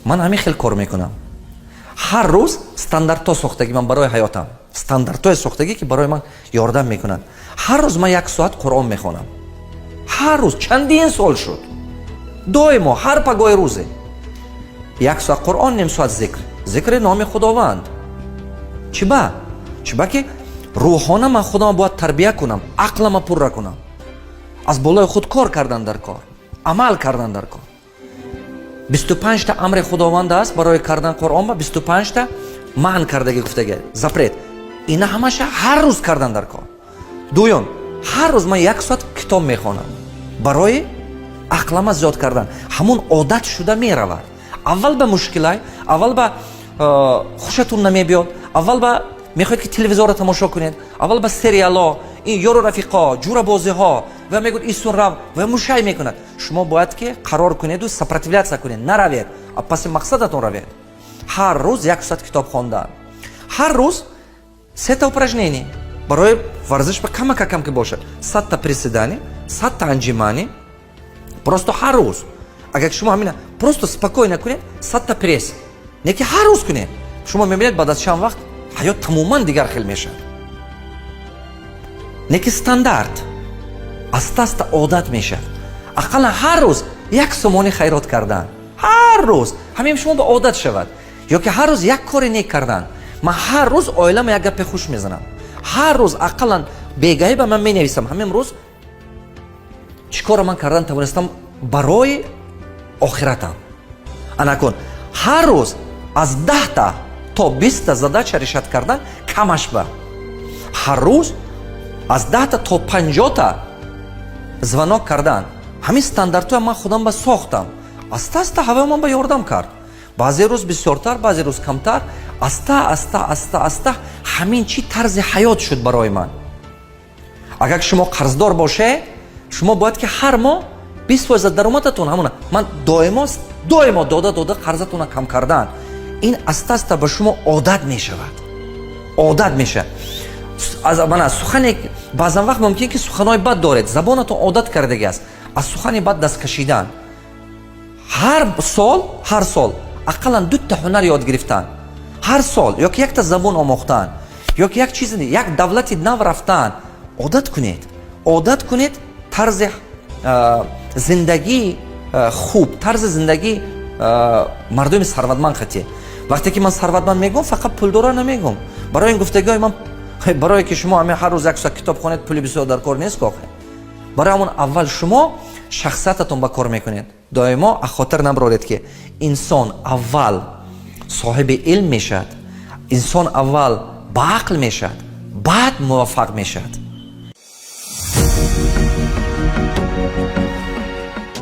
Ман ҳамин хел кор мекунам. Ҳар рӯз стандартҳо сохтагӣ ман барои ҳаётам, стандартҳое сохтагӣ, ки барои ман ёрдам мекунанд. Ҳар рӯз ман як соат Қуръон мехонам. Ҳар рӯз, чандин сол шуд, доимо ҳар пагоҳи рӯзе як соат Қуръон, ним соат зикр, зикри номи Худованд. Чиба? Чиба ки рӯҳона ман худама бояд тарбия кунам, ақлама пурра кунам, аз болои худ кор кардан дар кор, амал кардан дар кор. 25-та амри Худованд аст барои кардан Қуръон ба 25-та манъ кардаги, гуфтаги, запрет. Ина ҳамаша ҳар рӯз кардан дар кор. Дуюм, ҳар рӯз ман як соат китоб мехонам барои ақлама зиёд кардан. Ҳамун одат шуда меравад. Аввал ба мушкилай, аввал ба хушатун намебиёд, аввал ба мехоҳед, ки телевизорро тамошо кунед, аввал ба сериало, ин ёру рафиқо, ҷурабозиҳо ва мегӯяд, исун рав ва мушай мекунад. Шумо бояд ки қарор кунеду сопротивляться кунед, наравед, а паси мақсадатон равед. Ҳар рӯз як соат китоб хондан, ҳар рӯз сета упражнение барои варзиш, ба камака кам ки бошад, 100-та приседание, 100-та отжимание. Просто ҳар рӯз агар шумо ҳамина просто спокойно кунед, 100-та пресс, не ки ҳар рӯз кунед, шумо мебинед, баъд аз чанд вақт ҳаёт тамоман дигар хел мешавад. Не ки стандарт, аста аста одат мешавад. Ақаллан ҳар рӯз 1 сомонӣ хайрот кардан, ҳар рӯз ҳамин шумо ба одат шавад, ё ки ҳар рӯз як кори нек кардан. Ман ҳар рӯз оилама як гапе хуш мезанам. Ҳар рӯз ақаллан бегаҳӣ ба ман менависам, ҳамин рӯз чӣ корро ман кардан тавонистам барои охиратам. Анакун ҳар рӯз аз 10-та то 20-та задача решать кардан, камаш ба ҳар рӯз аз 10-та то 50-та звонок кардан. Ҳамин стандартҳоя ман худам ба сохтам. Аста аста ҳавои ман ба ёрдам кард. Баъзе рӯз бисёртар, баъзе рӯз камтар. Аста аста, аста аста ҳамин чӣ тарзи ҳаёт шуд барои ман. Агар шумо қарздор бошед, шумо бояд ки ҳар моҳ 20% аз даромадатон, ҳамона ман доимо доимо дода дода қарзатонро кам кардан. Ин аста аста ба шумо одат мешавад, одат мешавад. Мана сухане, баъзан вақт мумкин ки суханҳои бад доред, забонатон одат кардаги аст, аз сухани бад даст кашидан. Ҳар сол, ҳар сол ақаллан дута ҳунар ёд гирифтан ҳар сол, ё ки якта забон омӯхтан, ё ки як чиз, як давлати нав рафтан. Одат кунед, одат кунед тарзи зиндагии хуб, тарзи зиндагии мардуми сарватманд хати. Вақте ки ман сарватманд мегӯм, фақат пулдора намегӯм. Барои ин гуфтагиҳои ман, барое ки шумо ҳамин ҳар рӯз як соат китоб хонед, пули бисёр дар кор нест охе. Барои ҳамон аввал шумо шахсиятатон ба кор мекунед. Доимо аз хотир набароред, ки инсон аввал соҳиби илм мешавад, инсон аввал ба ақл мешавад, баъд муваффақ мешавад.